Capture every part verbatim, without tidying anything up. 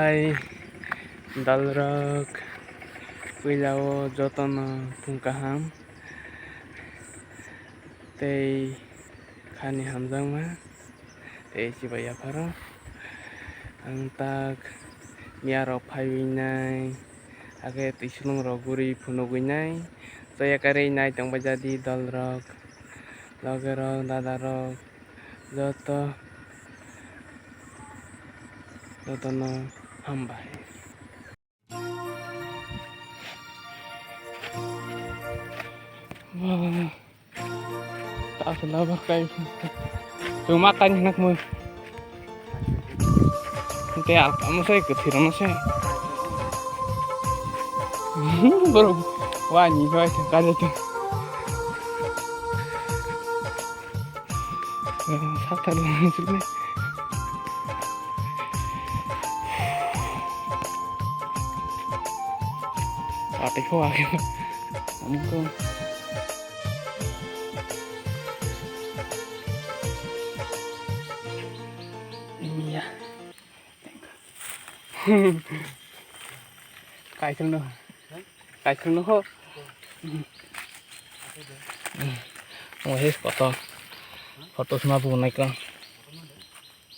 Hai, dalrok, puila o jotono phung kaham tei khani hamjakma tei chibai yapharo. Ang tak miyarok phaiwi nai, hakhe twi swlwngrok guri phunugwi nai, chaya karwi nai tongbai jadi dalrok, logerok, dadarok, joto, jotono hambai. Wah, tak laba kai. Cuma kan nak mo. Te al kamu saya ke thirana saya. Bro, wah ni wah kan itu. Sata lang sini. Ate ko age. Amko. Iya. Kaithwlno. Kaithwlno ho. Omo he kotor. Photo sima bu nai kang.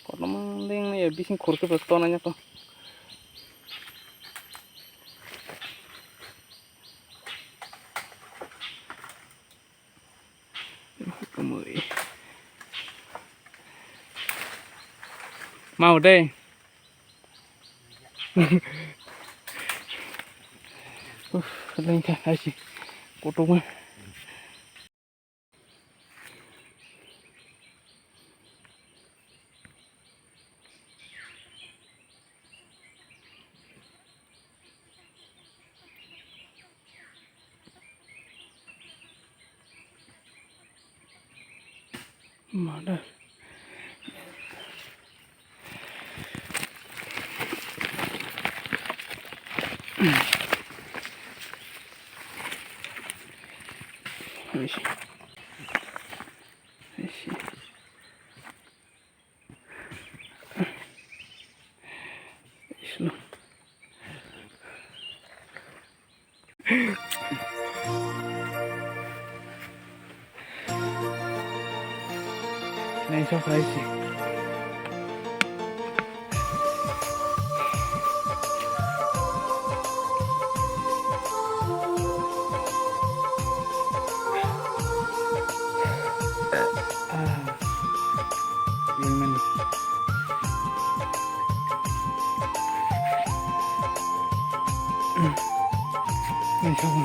Kotorma ding ya bising khurke bas to nanya to. Mau deh. Uf, lengkha aisi. Kutung. Mada. Aisi. Aisi. Nai sok lai si. Ah. Yang mana? Yang sama.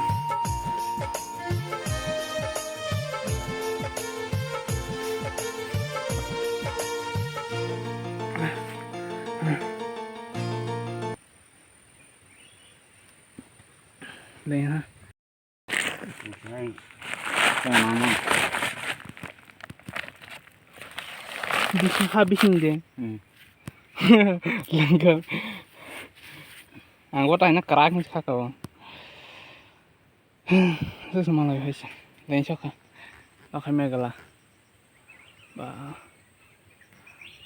Deng ha. Bising ha bising de. Hmm. Lengkam. Ang bo taina krak ni saka o. Sus malai hai se. Deng saka. Akhai megala. Ba.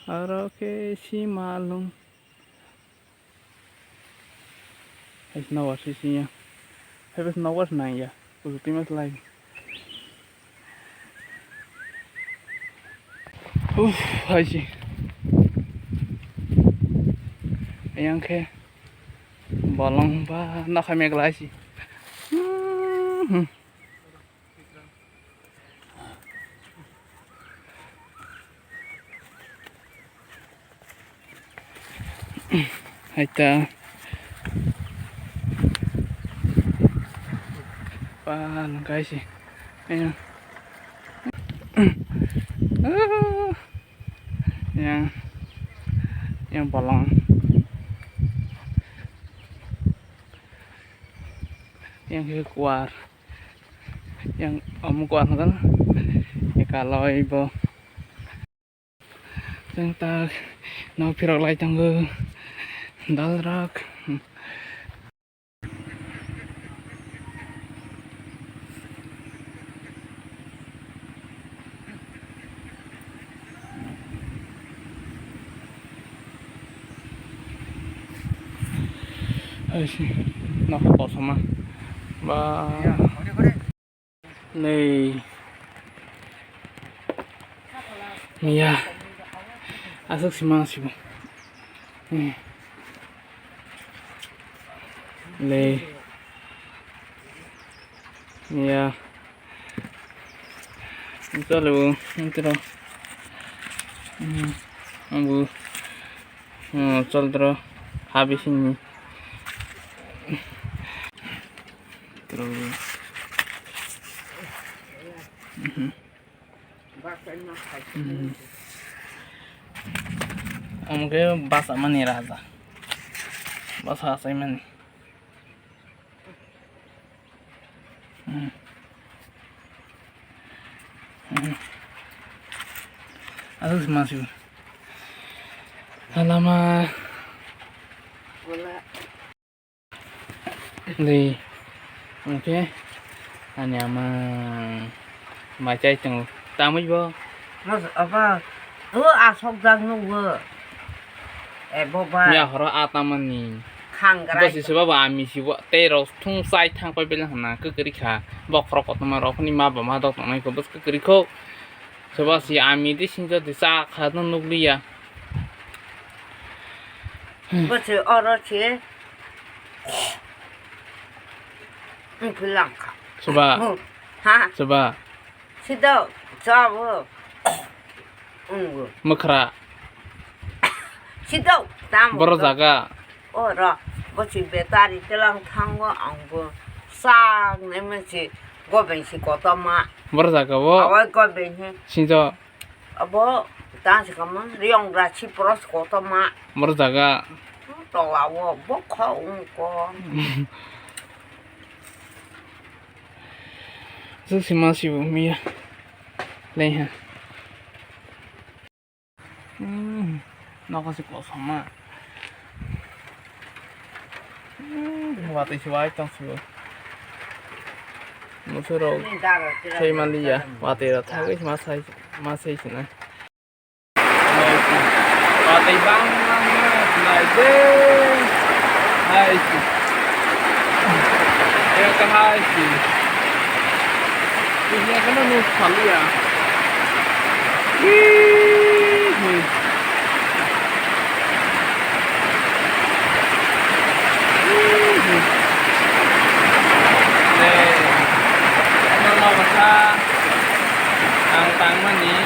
Aro khe si malung. Hai se nobar se siya. Hai bas nobar se nangya. Kusu twi mas lai. Uff, hai se. Ayang khe bolong ba nokha megla hai se. Hmm, hmm. Hai ta. Pa, nang kai si. Ayan. Ah. Yang, yang bolong. Yang kuar. Yang omo kuar kan? Yang kaloi bo. Chwng tak nok phirok lai tongo. Dalrok. Ai si, nokha kosom ma. Ba. Nei. Ya. Aswk sima sibo. Hmm. Nei. Ya. Chalo, intro. Hmm. Ambu. Hmm, chal tro. Habisini. Tro. Mhm. Mhm. Omo khe basa mani raja. Basa asai mani. Hmm. Hmm. Aswk se masibo. Halama. Di. Oke. Ani ama. Mai chai tongo. Tamwi bo. Mas apa? O asok jak nukgo. E boba. Miya horo a tamani. Khangrai. Bosi se baba ami sibo tei rok thung chai thang pai bele hwnna kwkri kha. Bokhorok kotorma rok ni ma bama dok tongnai ko bwswk kwkri kho. Soba si ami di sinjo di cha kha no nukliya. Bosi oro se. Wngphi langkha. Soba. Hmm. Ha? Soba. Sidok, chabo. Wngbo. Mwkhra. Sidok, tamo. Boro jaga. O ro, bo si betari telang thango, ang bo sak nai ma si gobeng si kotorma. Boro jaga bo. Awai gobeng he. Sinjo. Abo ta si kamo, riyong ra si pros kotorma. Boro jaga. Tola wo, bo kho ung ko. Suk si ma si bo miya. Lei ha. Hmm, nokha se kosom ma. Hmm, watwi se wai tong se bo. Musurok sai maliya, watwi rok thagwi ma sai, ma sai se na. Watwi bang ma nai de. Hai se. Eka hai se. Ini kan nu salia. Ih, ih. Ih, ih. Le, normal bwsa ang tangmani,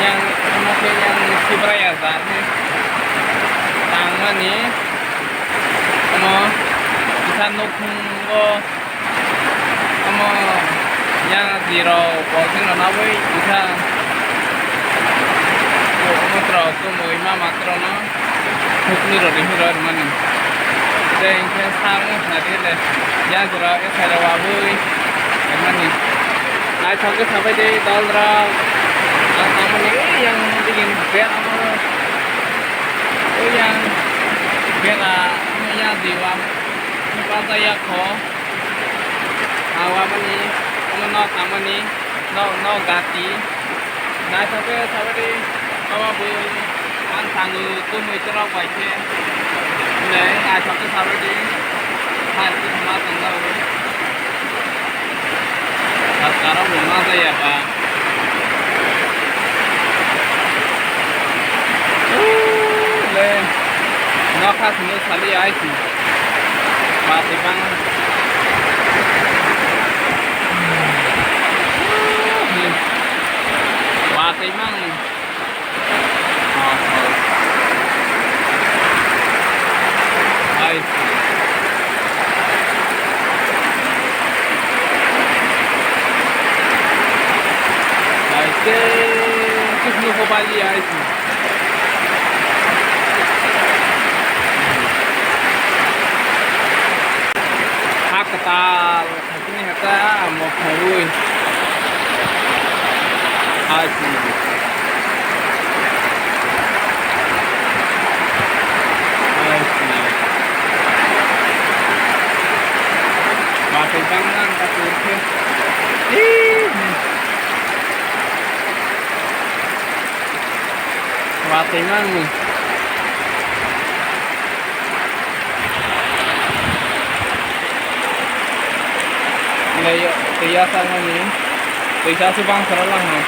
yang, omo khe yang Sibraya jar ni tangmani, omo kisa nukhungo. Omo yang di rok bol phano nabui wngkha. Omo rok tumui ma matrono hukni rok ri hiro mani. Tei hwnkhe sa wng kha di le yang di rok esa rok wabui mani. Naithok khe sabai de dol rok. Ang tangmani yang bigin bera amo. Yang bera yang di wam. Bajaya kho. Aw, aboni, omo nok, amoni, nok, nok gati. Naithok khe sabai di, omo bui, ang tango, tumui torok bai khe. Le, naithok khe sabai di, hai, tini ma tong jago. Sakarok bo ma jaya ba. Le, nokha simi sali ai si. Watwi bang. Watwi mang. Ai si. Ai si. Kis nu ko bali ai si. Ha kwtal, hakini hata, mo khaiwi. Ha si. Ha si. Bathai bang nang ka tu khe. Watwi mangni. Tei, tei ya sa mani. Tei sa su bang sara lang ha.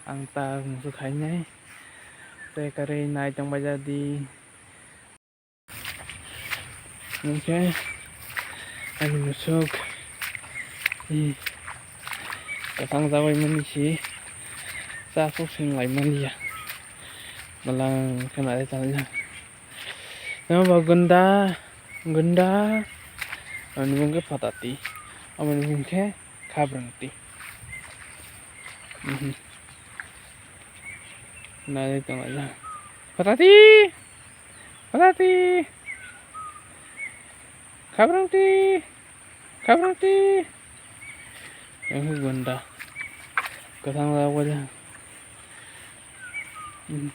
Ang ta musu khainai. Tei karwi nai tongbai jadi. Hwnkhe ani musuk, i, kwchang jagwi mani si cha suk seng lai mani ya. Bwlang khe nai tong ya. Amo bo gunda, gunda, ani mung khe phatati, amoni mung khe khabrangti. Mhm. Nai tong ya. Phatati! Phatati! Khabrangti! Khabrangti! Yang gunda. Kwthang la wajah. Hmm.